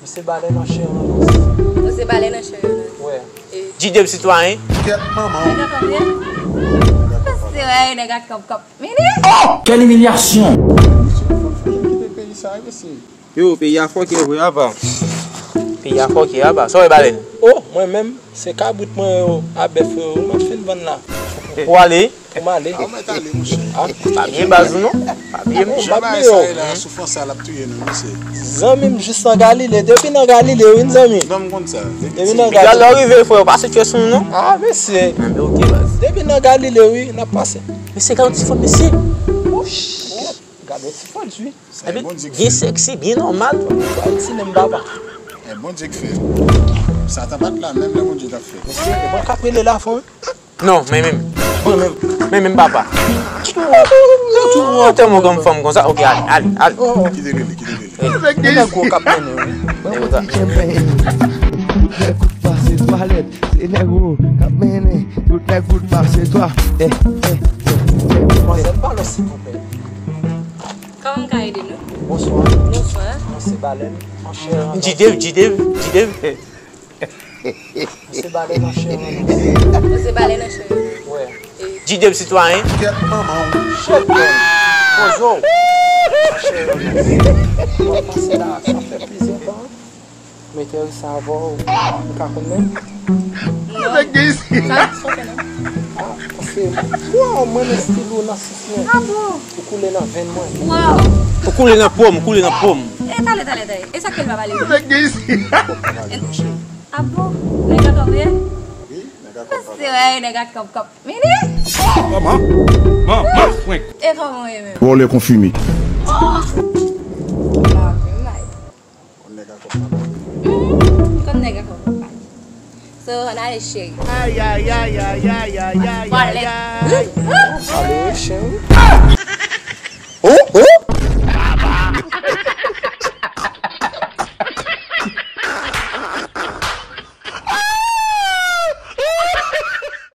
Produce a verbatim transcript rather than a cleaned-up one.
Se balèn an chè an nòs. Ou se balèn an chè an nòs. Wè. G W sitwayen. Kèt manman. Nèg ap antre. Se wè, nèg ak kòb kòb. Mini. Quelle humiliation! Kite peyi sa, mesye. Yo, peyi a fòkè vre apa. Peyi a fòkè apa. Sa w wè balèn? Oh, mwen menm, se kabrit mwen yo, a bèf yo, m ap fin vann la. Pou ale? Pou m ale. Ah, ou mèt ale, monchè. Ah, pa bliye baz ou non. Pa bliye m non. Jan bagay sa ye la, soufrans sa l ap touye nou, mesye. Zanmi m jis nan Galile, depi nan Galile, wi, zanmi. Non, m konn sa. Depi nan Galile. Lè w rive, frè, w pase tchè sou nou non. Ah, mesye. Ah, men ok, baz. Depi nan Galile, wi, n ap pase. Mesye, gade yon ti fanm, mesye. Oh, shit. Gade yon ti fanm, wi. Epi, byen sexy, byen nòmal. Ti nèm baba. E Bondye k fè l. Satan pa t la menm lè Bondye t ap fè l. Mesye, e mwen k ap rele la, fanm. Non, men menm. Mwen menm. Men menm papa. Ou tèlman granm fanm konsa. Ok, ale, ale, ale. Kite rele, kite rele. Nèg gwo k ap mennen wi. Nèg konsa. Tout nèg kout pase twalèt, se nèg wo k ap mennen. Tout nèg kout pase twa. Eh, eh, eh, eh. Manzèl, pa lòs, silvouplè. Kòman m ka ede nou? Bonswa. Bonswa. Mwen se Balèn, an chè an nòs. G W, G W, G W. Mwen se Balèn, an chè an nòs. Mwen se Balèn, an chè an nòs. Wè. G W sitwayen. Kèt manman w. Shit, man. Poze w. An chè an nòs. Mwen pase la, sa fè plizyè tan. M enterese avè w, m ka konn menm? Non. Sa, sa w fè non? Ah, paske, wow, mwen renmen stil ou nan sans mwen. Ah bon? Ou koule nan venn mwen. Wow. Ou koule nan po m, ou koule nan po m. E talè, talè, talè. E sa k fè l pa pale? Ah bon? Nèg akò vre? Wi, nèg akò papa. Se wè, nèg ak kòb kòb. Mini! Manman! Manman! Mwen. E kòman w ye menm? Vòlè konfime. Oh! Konn nèg a kòb la. Mm, konn nèg a kòb la. So, ann ale cheri. Ay, ay, ay, ay, ay, ay, ay, ay, ay. Ale, cheri.